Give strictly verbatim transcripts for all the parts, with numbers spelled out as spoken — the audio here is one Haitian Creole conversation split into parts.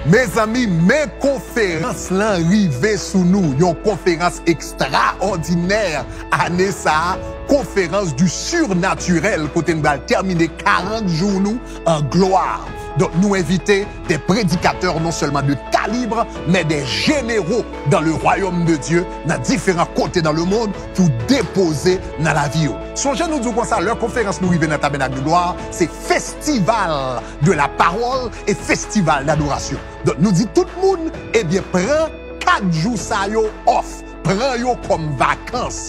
Mezanmi, men konferans lan rive sou nou, yon konferans ekstraòdinè ane sa a, Conférence du Surnaturel, kote n pral tèmine karant jou nou an glwa. Donk, nou envite des prédicateurs non seulement de calibre, mais des généraux dans le royaume de Dieu, nan diferan kote dans le monde, pou depoze nan lavi yo. Sonje nou di w konsa, lè konferans nou rive nan Tabènak de Glwa, se festival de la parole et festival d'adoration. Donk, nou di tout moun, ebyen, pran kat jou sa yo off. Pran yo kòm vakans.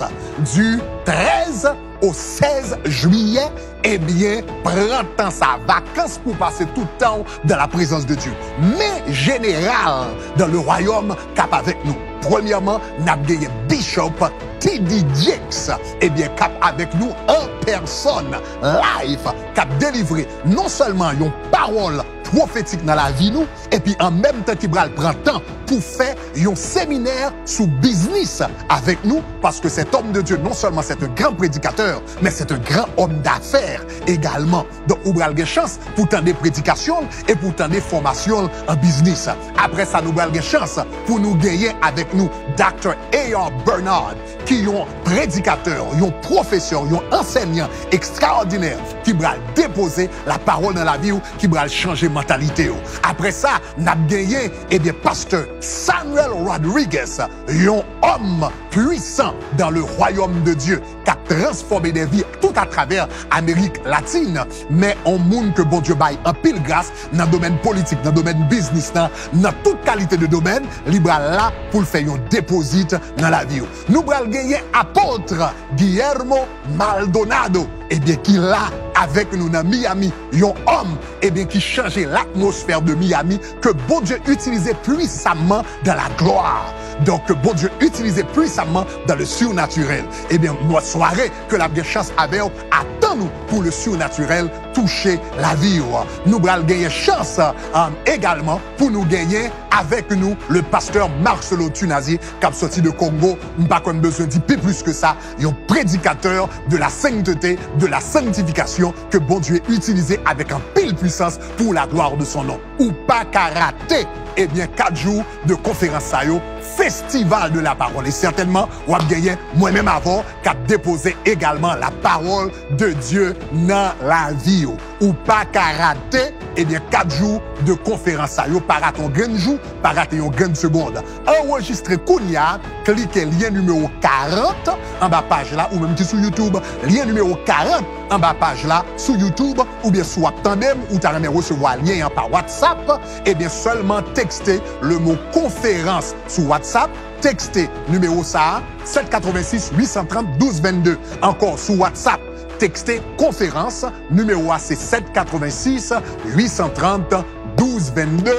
Du treize au seize juillet, ebyen, pran tan sa, vakans pou pase tout tan w dans la présence de Dieu. Men jeneral dans le royaume k ap avèk nou. Premyèman, n ap genyen Bishop T D Jakes, ebyen, k ap avèk nou an pèsòn, live, k ap delivre non sèlman yon pawòl pwofetik nan lavi nou, epi an menm tan ki pral pran tan pou fè yon seminè sou biznis avèk nou, paske cet homme de Dieu, non seulement c'est un grand prédicateur, mais c'est un grand homme d'affaires également. Donk, ou pral gen chans pou tande predikasyon l e pou tande fòmasyon l an biznis. Apre sa, nou pral gen chans pou nou genyen avèk nou Doctor A R Bernard, ki yon predikatè, yon pwofesè, yon ansèyan ekstraòdinè, ki pral depoze lapawòl nan lavi w, ki pral chanje mantalite w. Apre sa, n ap genyen, ebyen, pastè Samuel Rodriguez, yon òm pwisan dans le royaume de Dieu, k ap transfòme des vies tout à travers Amérique latine, men yon moun ke Bondye bay anpil gras nan domèn politik, nan domèn biznis lan, nan tout kalite de domèn, li pral la pou l fè yon depozit nan lavi w. Nou pral genyen apot Guillermo Maldonado, ebyen, ki la avèk nou nan Miami, yon òm, ebyen, ki chanje l'atmosphère de Miami, ke Bondye itilize pwisamman dans la gloire. Donk, ke Bondye itilize pwisamman dans le surnaturel. Ebyen, mwen sware ke l ap gen chans avè w, atann ou pou le surnaturel touche lavi w. Nou pral genyen chans, um, egalman pou nou genyen avèk nou le pastè Marcelo Tunazi, k ap sòti de Kongo. M pa kwè m bezwen di pi plis ke sa, yon predikatè de la sainteté, de la sanctification, ke Bondye itilize avèk anpil pwisans pour la gloire de son nom. Ou pa ka rate, ebyen, kat jou de konferans sa yo, Festival de la Parole. E sètènman, w ap genyen mwen menm avè w k ap depoze egalman la parole de Dieu nan lavi w. Ou pa ka rate, ebyen, kat jou de konferans sa yo. Pa rate yon grenn jou, pa rate yon grenn segond. Anrejistre kounye a, klike lyen nimewo karant anba paj la, ou menm ki sou YouTube, lyen nimewo karant anba paj la sou YouTube, oubyen si w ap tande m, ou ta renmen resevwa lyen an pa WhatsApp, ebyen, sèlman tekste le mot conférence sou WhatsApp, tekste nimewo sa a, sèt katrevensis uit san trant douz vennde. Ankò, sou WhatsApp, tekste konferans, nimewo a se sèt katrevensis uit san trant douz vennde.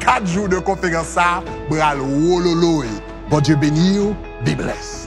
Kat jou de konferans sa a pral wololoy. Bondye beni w, be blessed.